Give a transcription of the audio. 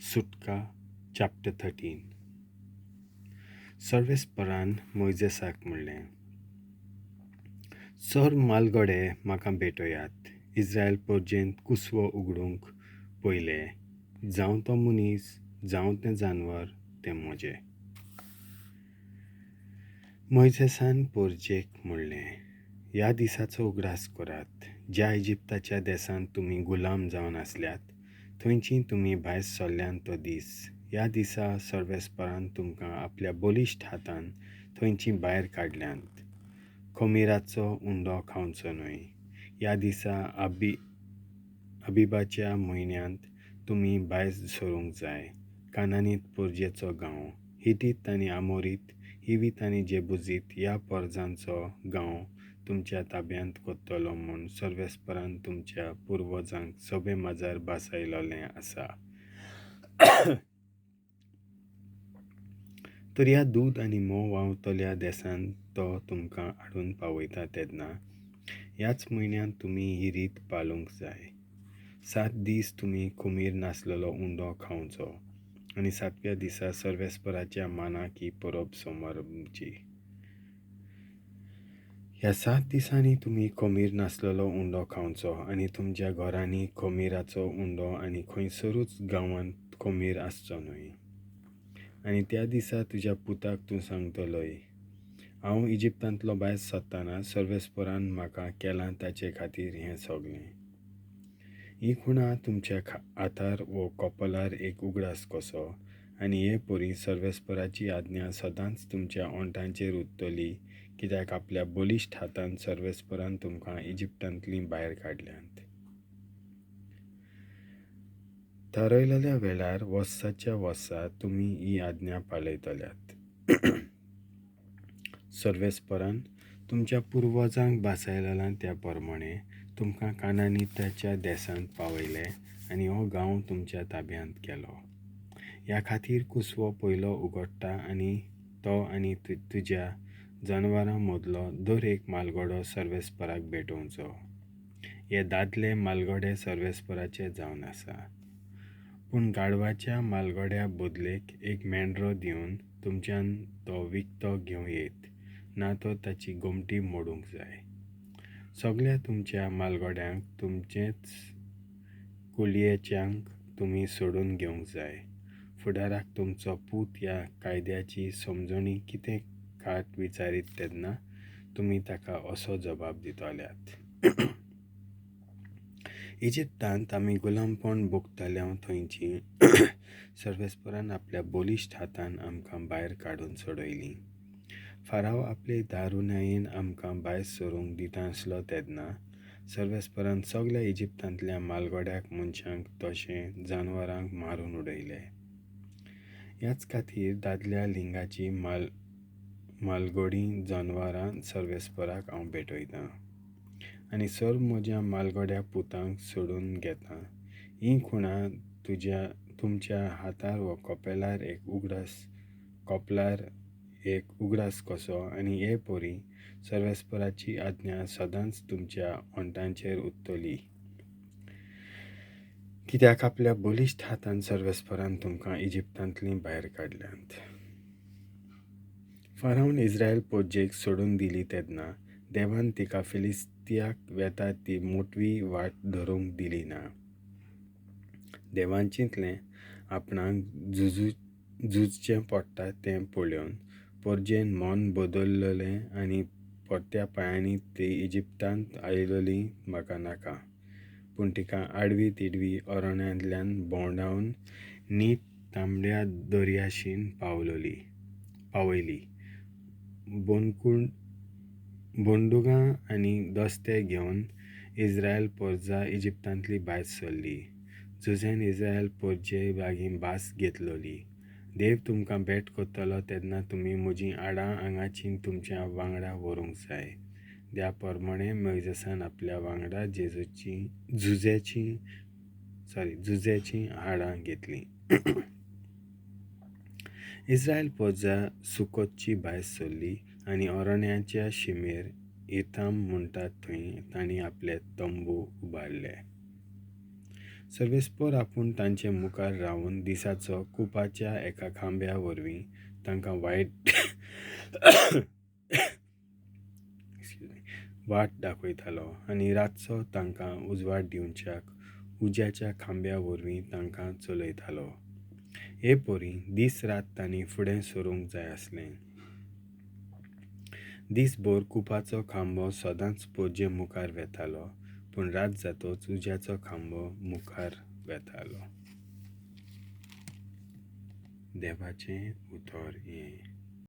सुटका चॅप्टर 13. सर्वेस्परान मोयजेसाक म्हणलें, सर म्हालगडे म्हाका भेटयात. इस्रायल परजेंत कुसवो उगडूंक पयले, जावं तो मनीस जावं तें जानवर, तें म्हजें. मोयजेसान परजेक म्हणलें, ह्या दिसाचो उगडास करात, ज्या इजिप्ताच्या देशांत तुमी गुलाम जावन आसल्यात थंयची तुमी भायर सरल्यात तो दीस. ह्या दिसा सर्वेस्परान तुमकां आपल्या बलिश्ट हातान थंयची भायर काडल्यांत. खमीराचो उंडो खावचो न्हय. ह्या दिसा अबिबाच्या म्हयन्यांत तुमी भायर सरूंक जाय. कानानीत परजेचो गांव, हिटीत आनी आमोरीत, हिवीत आनी जेबुजीत ह्या परजांचो गांव तुमच्या ताब्यांत करतलो म्हूण सर्वेस्परान तुमच्या पुर्वजांक सभे माजार भासायलेलें आसा. तर ह्या दूद आनी म्होंव व्हांवतल्या देशांत तो तुमकां हाडून पावयता तेन्ना ह्याच म्हयन्यांत तुमी ही रीत पाळूंक जाय. 7 दीस तुमी खमीर नासलेलो उंडो खावचो आनी 7व्या दिसा सर्वेस्पराच्या मानाक ही परब समरची. ह्या 7 दिसांनी तुमी खमीर नासलेलो उंडो खावचो आनी तुमच्या घरांनी खमीराचो उंडो आनी खंयसरूच गांवांत खमीर आसचो न्हय. आनी त्या दिसा तुज्या पुताक तूं सांगतलोय, हांव इजिप्तांतलो भायर सरतना सर्वेस्परान म्हाका केलां ताचे खातीर हें सगळें. ही खुणा तुमच्या हातार वो कपलार एक उगडास कसो, आनी हे परी सर्वेस्पराची आज्ञा सदांच तुमच्या ओंठांचेर उरतली, कित्याक आपल्या बलिश्ट हातान सर्वेस्परान तुमकां इजिप्तांतलीं भायर काडल्यांत. थारायलेल्या वेळार वर्साच्या वर्सा तुमी ही आज्ञा पाळयतल्यात. सर्वेस्परान तुमच्या पुर्वजांक भासायलेलां त्या प्रमाणे तुमकां कानानिताच्या देशांत पावयले आनी हो गांव तुमच्या ताब्यांत केलो. ह्या खातीर कुसवो पयलो उगडटा आनी तो आनी तुज्या जनावरां मदलो दर एक म्हालगडो सर्वेस्पराक भेटोवचो. हे दादले म्हालगडे सर्वेस्पराचे जावन आसा. पूण गाढवाच्या म्हालगड्या बदलेक एक मेंढरो दिवन तुमच्यान तो विकतो घेवं येत, ना तर ताची गोमटी मोडूंक जाय. सगळ्या तुमच्या म्हालगड्यांक तुमचेच कुळयेच्यांक तुमी सोडून घेवंक जाय. फुडाराक तुमचो पूत ह्या कायद्याची समजणी कितें खाट विचारीत तेन्ना तुमी ताका असो जबाब दितल्यात. इजिप्तांत आमी गुलामपण भोगताल्या थंयची सर्वेस्परान आपल्या बलिश्ट हातान आमकां भायर काडून सोडयली. फाराव आपले दारुणायेन आमकां भायर सरूंक दितासलो तेन्ना सर्वेस्परान सगळ्या इजिप्तांतल्या म्हालगड्याक मनशांक तशें जानवरांक मारून उडयले. ह्याच खातीर दादल्या लिंगाची म्हालगडी जानवरां सर्वेस्पराक हांव भेटयतां आनी सर्व म्हज्या म्हालगड्या पुतांक सोडून घेता. ही खुणा तुमच्या हातार वा कपेलार एक उगडास कपलार एक उगडास कसो, आनी हे परी सर्वेस्पराची आज्ञा सदांच तुमच्या ओंठांचेर उरतली, कित्याक आपल्या बलिश्ट हातान सर्वेस्परान तुमकां इजिप्तांतलीं भायर काडल्यांत. फारावन इस्रायल परजेक सोडून दिली तेन्ना देवान तिका फिलिस्तियाक वेता ती मोटवी वाट धरूंक दिली ना. देवान चिंतलें आपणाक झुजचें पडटा तें पळोवन परजेन मन बदललें आनी परत्या पांयांनी ती इजिप्तांत आयलेली म्हाका नाका. पूण तिका आडवी तिडवी अरण्यांतल्यान भोंवडावन नीट तांबड्या दर्याशीन पावयली. बंदुकां आनी दस्ते घेवन इस्रायल परजा इजिप्तांतली भायर सरली. झुजेन इस्रायल परजे लागीं भास घेतलोली, देव तुमकां भेट करतलो तेन्ना तुमी म्हजीं हाडां हांगाची तुमच्या वांगडा व्हरूंक जाय. त्या प्रमाणे मोयजेसान आपल्या वांगडा झुजेचीं हाडां घेतलीं. इस्रायल परजा सुकोतची भायर सरली आनी अरण्याच्या शिमेर एथाम म्हणटात थंय तांणी आपले तंबू उबारले. सर्वेस्पोर आपूण तांचे मुखार रावन दिसाचो कुपाच्या एका खांब्या वरवीं तांकां वायट वाट दाखयतालो आनी रातचो तांकां उजवाड दिवच्याक उज्याच्या खांब्या वरवीं तांकां चलयतालो. हे परी दीस रात तांणी फुडें सरूंक जाय आसलें. दीसभर कुपाचो खांबो सदांच पोरजे मुखार वेतालो, पूण रात जातच उज्याचो खांबो मुखार वेतालो. देवाचें उतर हें.